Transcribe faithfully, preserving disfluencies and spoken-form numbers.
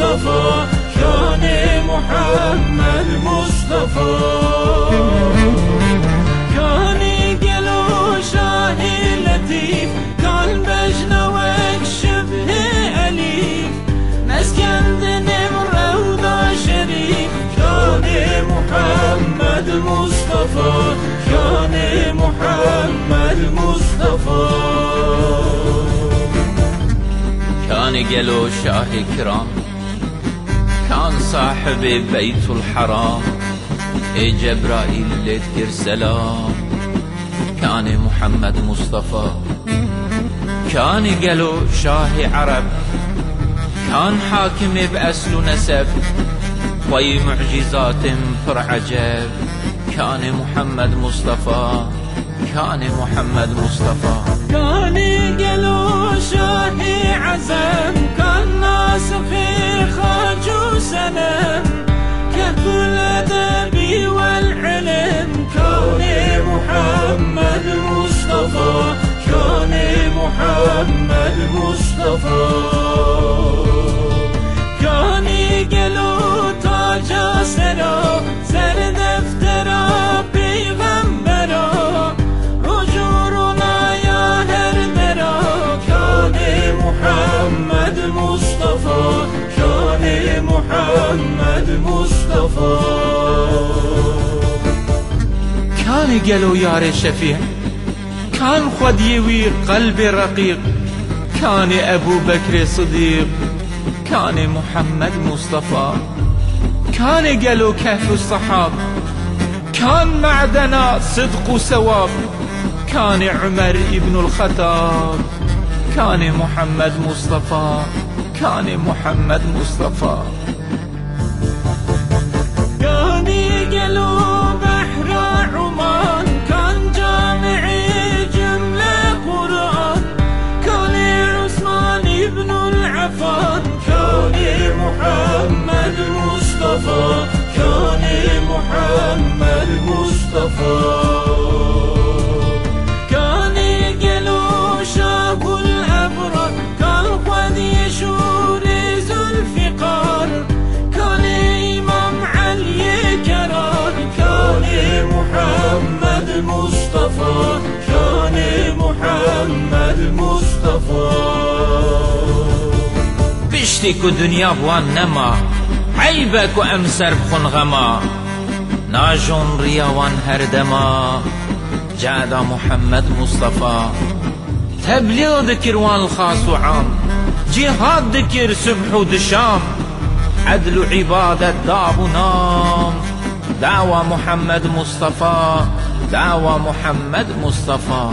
Mustafa, Kanê Muhammed Mustafa. Kanê gelo Şahê Letîf, kan bejna wek şibhê elîf. Mezkendinê rewda şerîf, Kanê Muhammed Mustafa, Kanê Muhammed Mustafa. Kanê gelo Şahê Kiram, kan sahibê Beytul Heram, ê Cebraîl lê dikir selam. Kanê Muhammed Mustafa, kanê gelo Şahê Ereb, kan hakimê bi esl û neseb, xweyî mucîzatên pir eceb. Kanê Muhammed Mustafa, Kanê Muhammed Mustafa. Kanê gelo Şahê Ezem, kan nasixê xac û senem, kehful edebî wel ilim. Kanê Muhammed Mustafa, Kanê Muhammed Mustafa. Kanê gelo taca sera, ser deftera peyxembera, roj û ronaya her dera. Kanê Muhammed Mustafa, Kanê Muhammed Mustafa. Kanê gelo yarê Şefî, kan xwediyê wî qelbê reqîq, kanê Ebû Bekrê Sidîq, kanê Muhammed Mustafa. Kanê gelo kehf û sehab, kan medena sidq û sewab, kanê Umer îbnul Xetab, kanê Muhammed Mustafa, kanê Muhammed Mustafa. Kanê gelo behra Uman, kan camiê cumle Quran, kanê Usman îbnul Efan, kanê Muhammed Mustafa, kanê Muhammed Mustafa. Kanê gelo Şahul Ebrar, kan xwediyê şûrê Zulfîqar, kanê Îmam Eliyê Kerar, kanê Muhammed Mustafa, kanê Muhammed Mustafa. Piştî ku dinya bi wan nema, eyb e ku em ser bixwin xema. Najon riya wan her dema, cada Muhammed Mustafa. Teblîx dikir wan li xas û am, cîhad dikir subh û dişam, edl û îbadet dab û nam. Dawa Muhammed Mustafa, dawa Muhammed Mustafa.